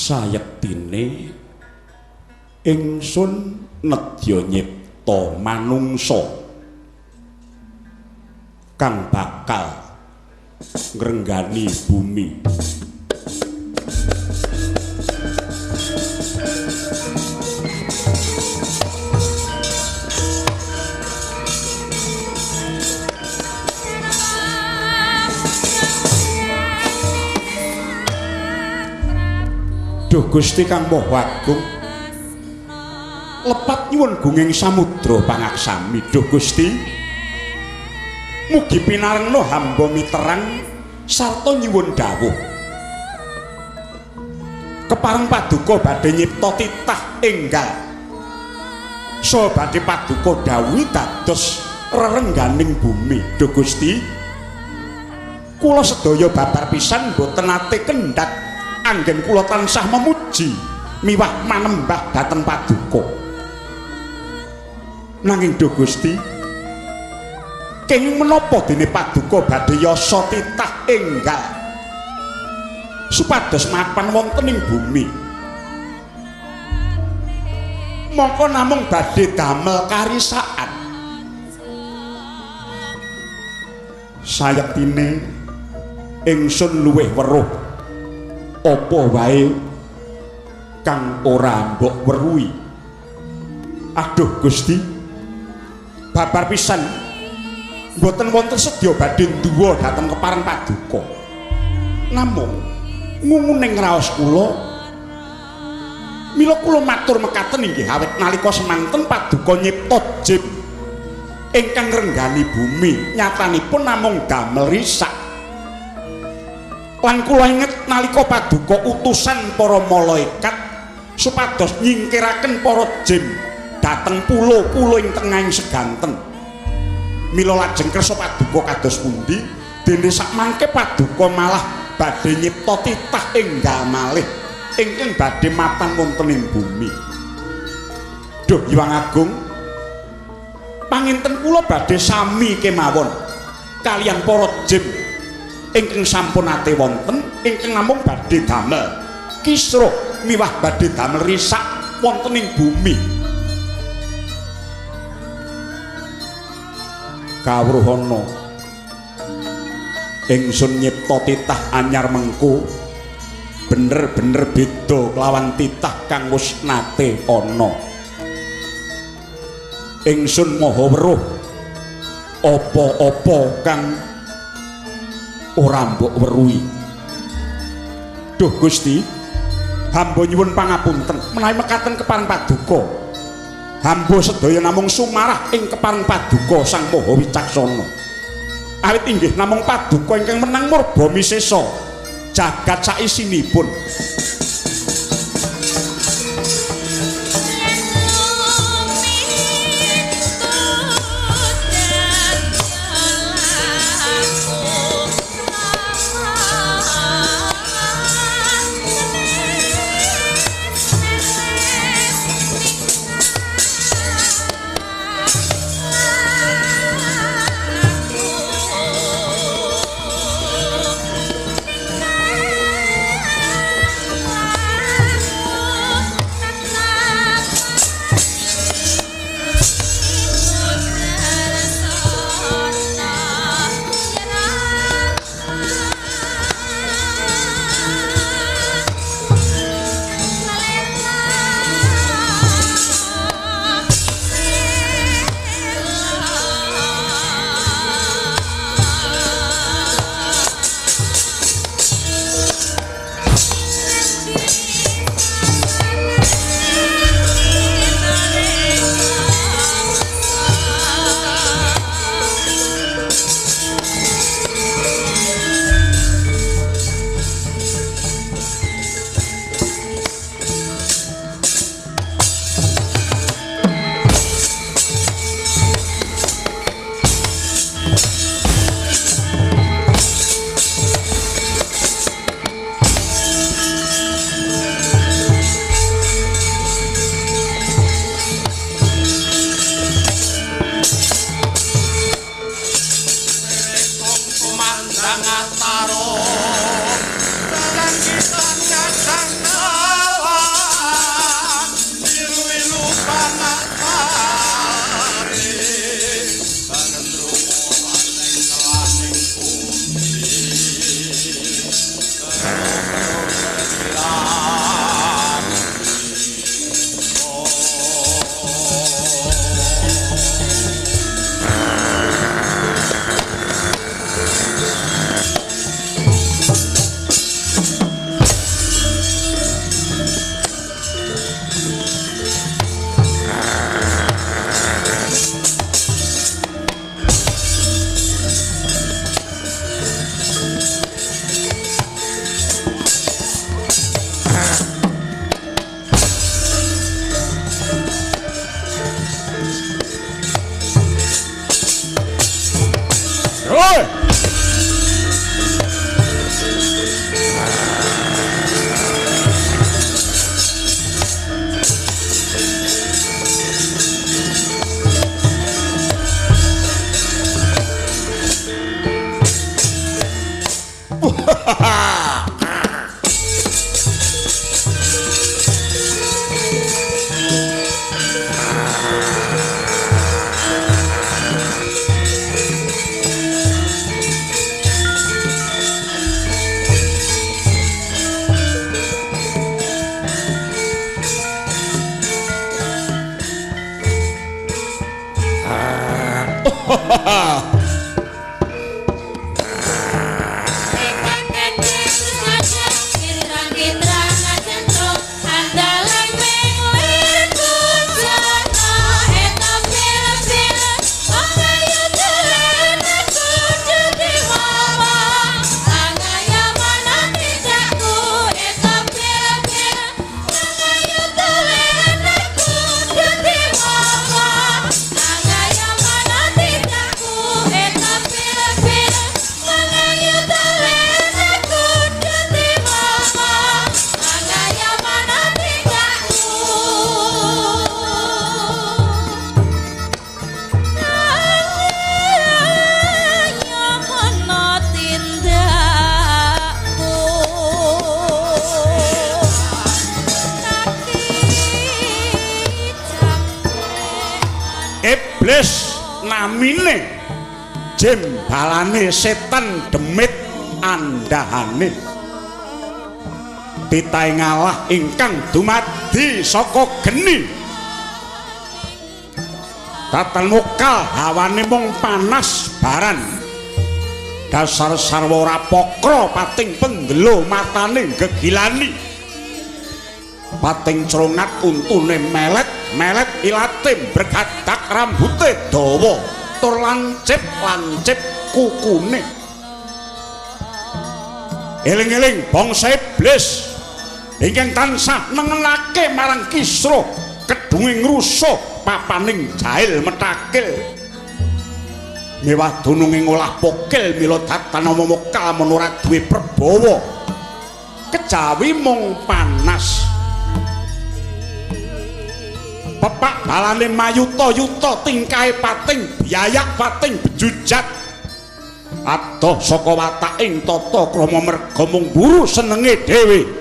Sayektine ingsun nedya nyipta manungsa kang bakal ngrenggani bumi. Duh Gusti Kang Maha Agung, lepat nyuwun gunging samudra pangaksami. Duh Gusti, mugi pinarengna hamba miterang sarta nyuwun dawuh. Kepareng paduka badhe nyipta titah enggal saha badhe paduka dawuhi dados rerengganing bumi. Duh Gusti, kula sedaya babar pisan mboten nate kendhat anggen kula tansah memuji miwah manembah dhateng paduka. Nanging duh Gusti, kenging menapa dene paduka badhe yasa titah enggal supados mapan wonten ing bumi? Mongko namung badhe damel karisaan. Sayektine ingsun luwih weruh apa wae kang ora mbok weruhi. Aduh Gusti, babar pisan mboten wonten sedya badhe nduwa dhateng kepareng paduka. Namung ngunguning raos kula, mila kula matur mekaten inggih awit nalika semanten paduka nyipta jim ingkang ngrenggani bumi, nyatanipun namung damel risak. Lan kula inget nalika paduka utusan para malaikat supados nyingkiraken para jin dhateng pulo-pulo ing tengahing seganten. Mila lajeng kersa paduka kados pundi dene sakmangke paduka malah badhe nyipta titah enggal malih ingkang badhe mapan wonten ing bumi. Duh Hyang Agung, panginten kula badhe sami kemawon kaliyan para jin ingkang sampun nate wonten ingkang namung badhe damel kisruh miwah badhe damel risak wonten ing bumi. Kawruhana ingsun nyipta titah anyar mengko bener-bener beda kelawan titah kang wis nate ana. Ingsun maha weruh apa-apa kang ora mbok weruhi. Duh Gusti, hamba nyuwun pangapunten menawi mekaten kepareng paduka. Hamba sedaya namung sumarah ing kepareng paduka Sang Maha Wicaksana. Awit inggih namung paduka ingkang menang murba misesa jagat saisinipun. Iblis namine jembalane setan demit andahane titahe ngalah ingkang dumadi saka geni tatan mokal hawane mung panas baran dasar sarwa ora pokro pating pendelo matane gegilani pating crongat untune melet melet ilate bergadak rambute dawa tur lancip lancip kukune. Eling-eling bangsa iblis ingkang tansah nengenake marang kisruh kedunge ngrusuh papaning jail metakil mewah dununge ngolah pokil mila datan mokal mun ora duwe perbawa kejawi mung panas. Pepak balane mayuta-yuta tingkahe pating biayak pating bejujat adoh saka wataking tata krama merga mung buru senenge dhewe.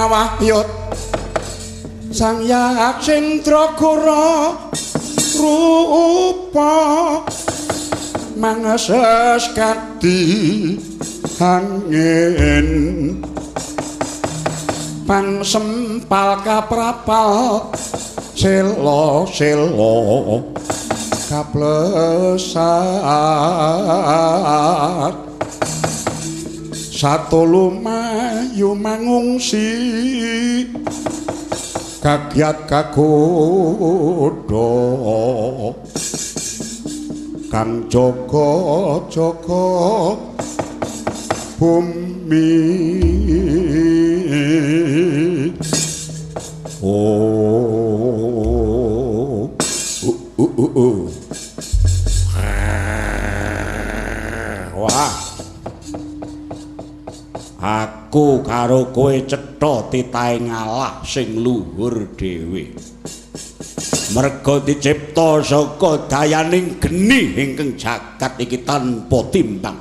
Wahyut Sang Yaksendra Guru rupa mangeses kadi angin pangsempal kaprapal selo selo kaplesat satu lumayu mangungsi kagiat kagodha kang jaga-jaga bumi. Oh, Wah, aku karo kowe cetha titahe ngalah sing luhur dhewe. Merga dicipta saka dayaning geni ingkang jagat iki tanpa timbang.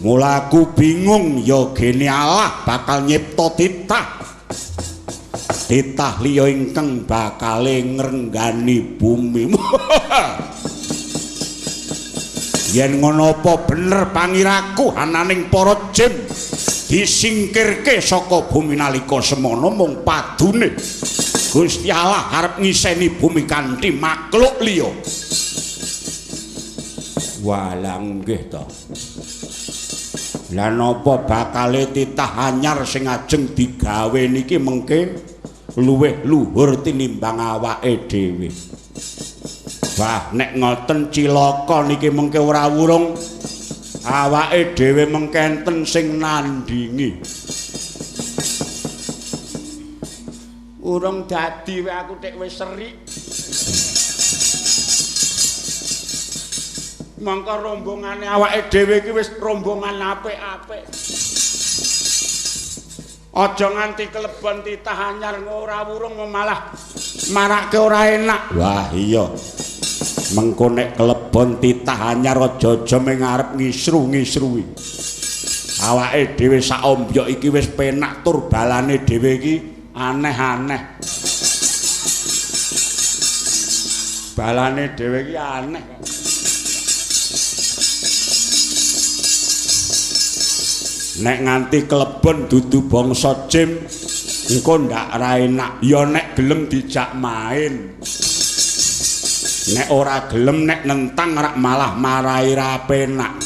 Mula aku bingung ya gene Allah bakal nyipta titah. Titah liya ingkang bakale ngrenggani bumi. Yen ngono apa bener pangiraku ananing para jin disingkirke saka bumi nalika semono mung padune Gusti Allah arep ngiseni bumi kanthi makhluk liya. Walah nggih to. Lah napa bakale titah anyar sing ajeng digawe niki mengke luwih luhur tinimbang awake dhewe. Wah, nek ngoten cilaka niki mengke ora wurung awake dhewe mengkenten sing nandingi. Urung dadi wae aku tek wis serik. Mongko rombongane awake dhewe iki wis rombongan apik-apik. Aja nganti kelebon titah anyar ora wurung malah marake ora enak. Wah iya. Mengko nek kelebon titah anyar aja-aja ming arep ngisru-ngisrui. Awake dhewe sak ombyok iki wis penak tur balane dhewe iki aneh-aneh. Balane dhewe iki aneh. Nek nganti kelebon dudu bangsa jim engko ndak ra enak. Ya nek gelem dijak main. Nek ora gelem nek nentang rak malah marai ra penak.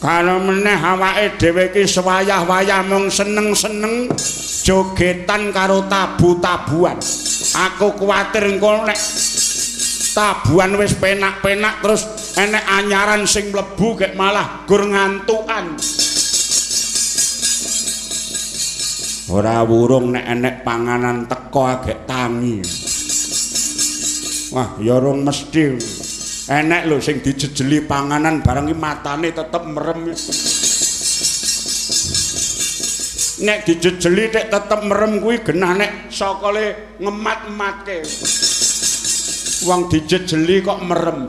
Kalau meneh awake dhewe iki sewayah-wayah mung seneng-seneng jogetan karo tabu-tabuan. Aku kuwatir engko nek tabuan wis penak-penak terus enek anyaran sing mlebu gek malah gur ngantukan. Ora wurung nek enek panganan teko agek tangi. Wah, ya rung mesti. Enek lho sing dijejeli panganan bareng iki matane tetep merem. Nek dijejeli tek tetep merem kuwi genah nek sokole ngemat-ematke. Wong dijejeli kok merem.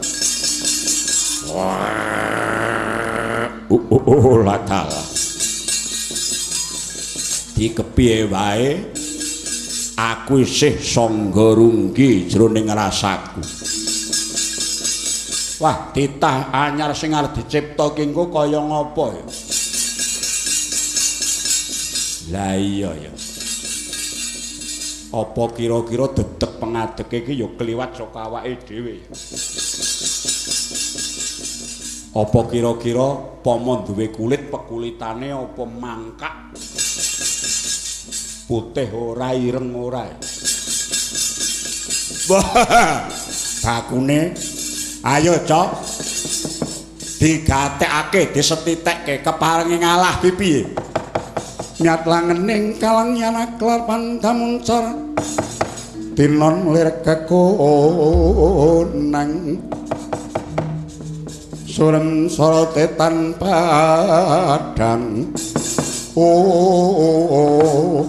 Latalah. Dikepiye wae aku isih sangga runggi jroning rasaku. Wah, titah anyar sing arep dicipta ki engko kaya ngapa ya? Lah iya ya. Apa kira-kira dedeg pengadege iki ya kliwat saka awake dhewe ya? Apa kira-kira pomo duwe kulit pekulitane apa mangkak? Putih ora ireng ora. Wah, bakune ayo cok digatekake disetitekke keparengi ngalah ki piye? Nyat langening kalang yanaklar pandamuncar tinon lir kekonang surem sorote tanpa padang. Oh, oh, oh, oh.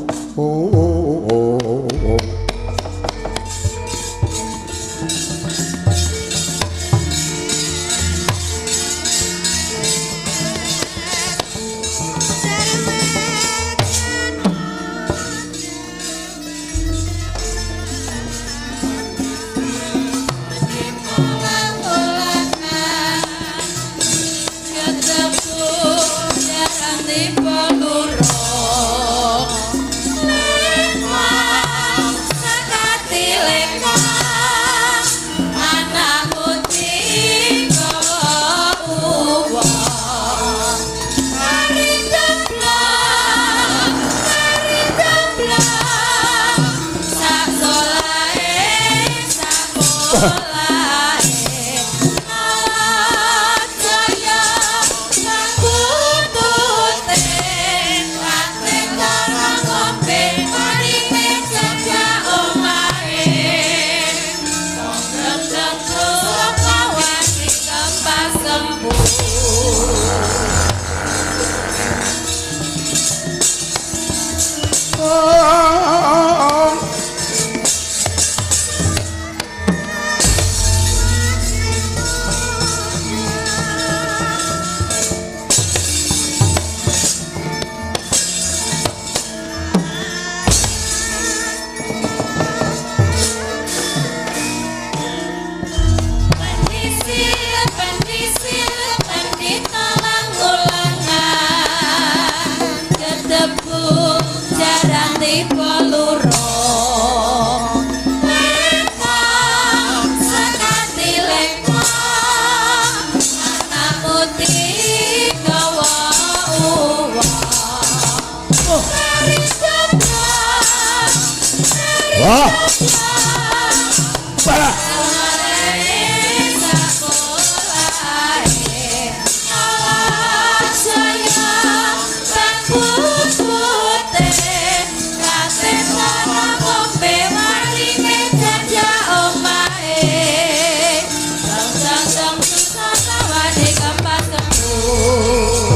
Jarang tipe lurung. Kosong susah sawane gempa sembuh.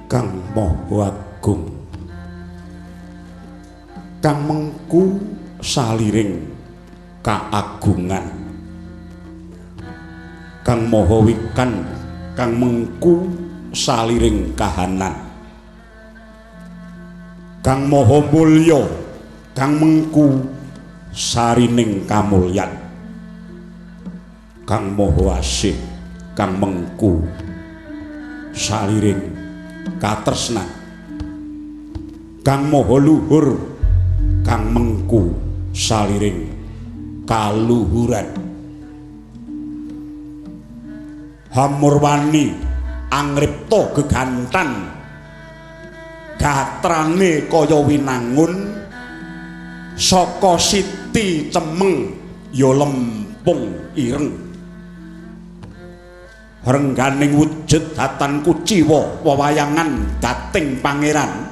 Kang Maha Agung, kang mengku saliring kaagungan, Kang Maha Wikan, kang mengku saliring kahanan, Kang Maha Mulya, kang mengku sarining kamulyan, Kang Maha Asih, kang mengku saliring katresnan, Kang Maha Luhur, kang mengku saliring kaluhuran. Hamurwani angripta gegantan, gatrane kaya winangun, saka siti cemeng ya lempung ireng. Rengganing wujud datan kuciwa wewayangan dating pangeran,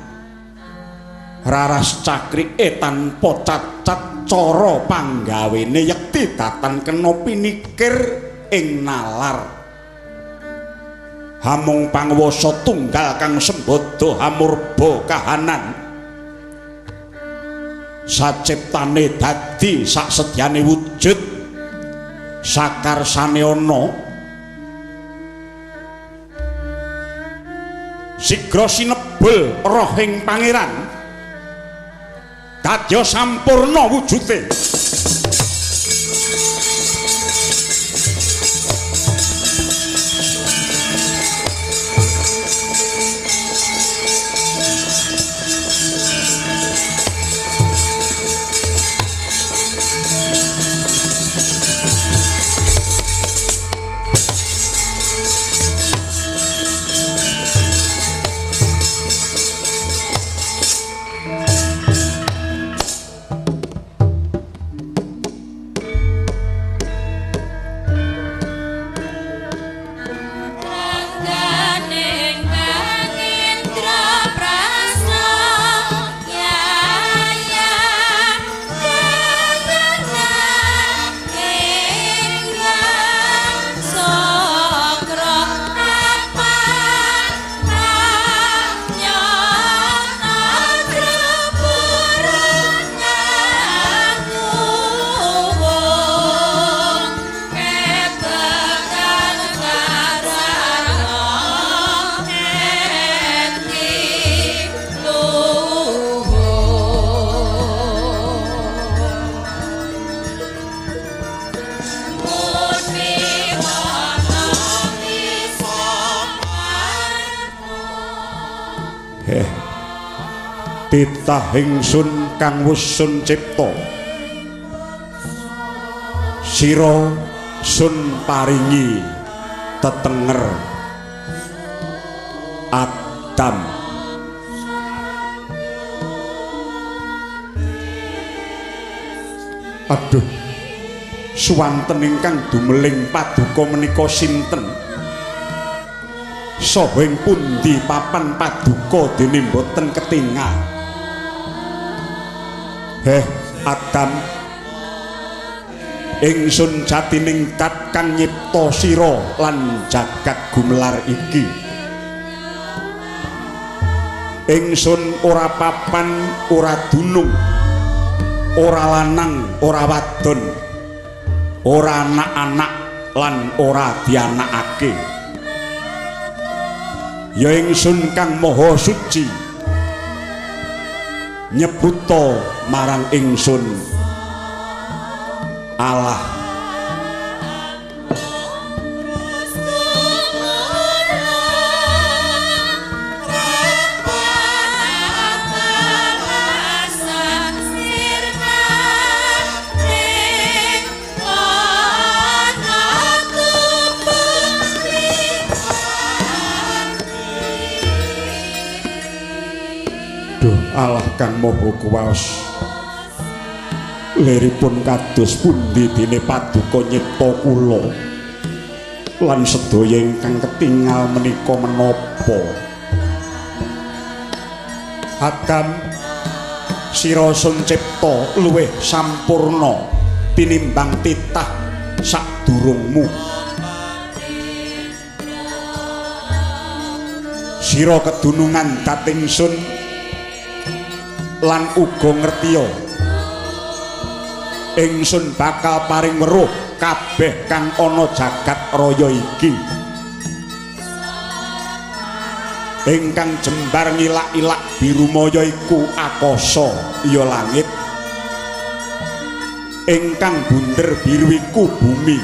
raras cakrike tanpa cacat cara panggawene yekti datan kena pinikir ing nalar. Hamung panguwasa tunggal kang sembada hamurba kahanan, saciptane dadi saksedyane wujud sakarsane ana. Sigra sinebul rohing pangeran, dadya sampurna wujude. Titah ingsun kang wus sun cipta, sira sun paringi tetenger Adam. Aduh, suwanten ingkang dumeling paduka menika sinten? Saha ing pundi papan paduka dene mboten ketingal? Heh, Adam, ingsun jatining dat kang nyipta sira lan jagat gumelar iki. Ingsun ora papan, ora dunung, ora lanang, ora wadon, ora anak-anak lan ora dianakake. Ya ingsun kang maha suci, nyebuta marang ingsun Allah. Duh Allah kang maha kuwaos, liripun kados pundi dene paduka nyipta kula lan sedaya ingkang ketingal menika menapa? Adam, sira sun cipta luwih sampurna tinimbang titah sadurungmu. Sira kedunungan dat ingsun lan uga ngertiya ingsun bakal paring weruh kabeh kang ana jagat raya iki. Ingkang jembar ngilak-ilak biru maya iku akasa ya langit, ingkang bunder biru iku bumi.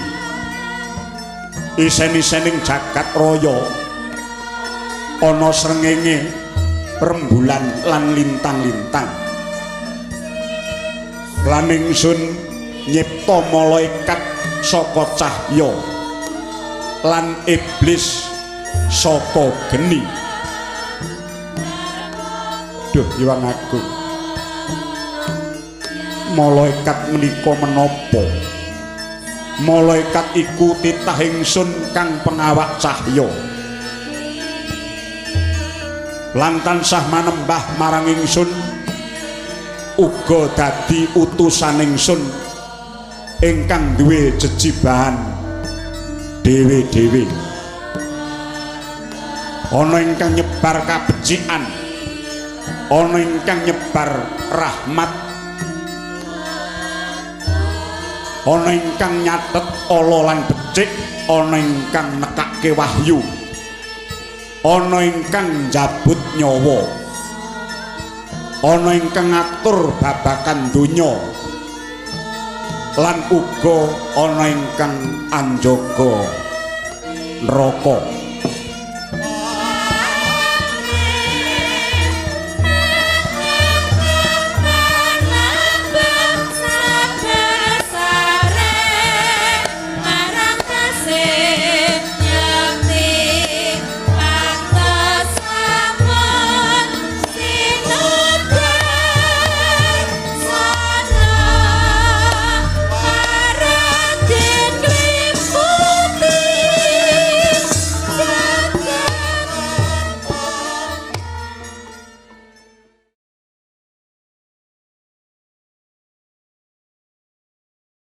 Isen-isening jagat raya ana srengenge, rembulan lan lintang-lintang. Lan ingsun nyipta malaikat saka cahya lan iblis saka geni. Duh Hyang Agung, malaikat menika menapa? Malaikat iku titah ingsun kang pengawak cahya lan tansah manembah marang ingsun, uga dadi utusan ingsun ingkang duwe jejibahan dhewe-dhewe. Ana ingkang nyebar kabecikan, ana ingkang nyebar rahmat, ana ingkang nyatet ala lan becik, ana ingkang nekake wahyu, ana ingkang njabut nyawa, ana ingkang ngatur babagan donya, lan uga ana ingkang anjaga neraka.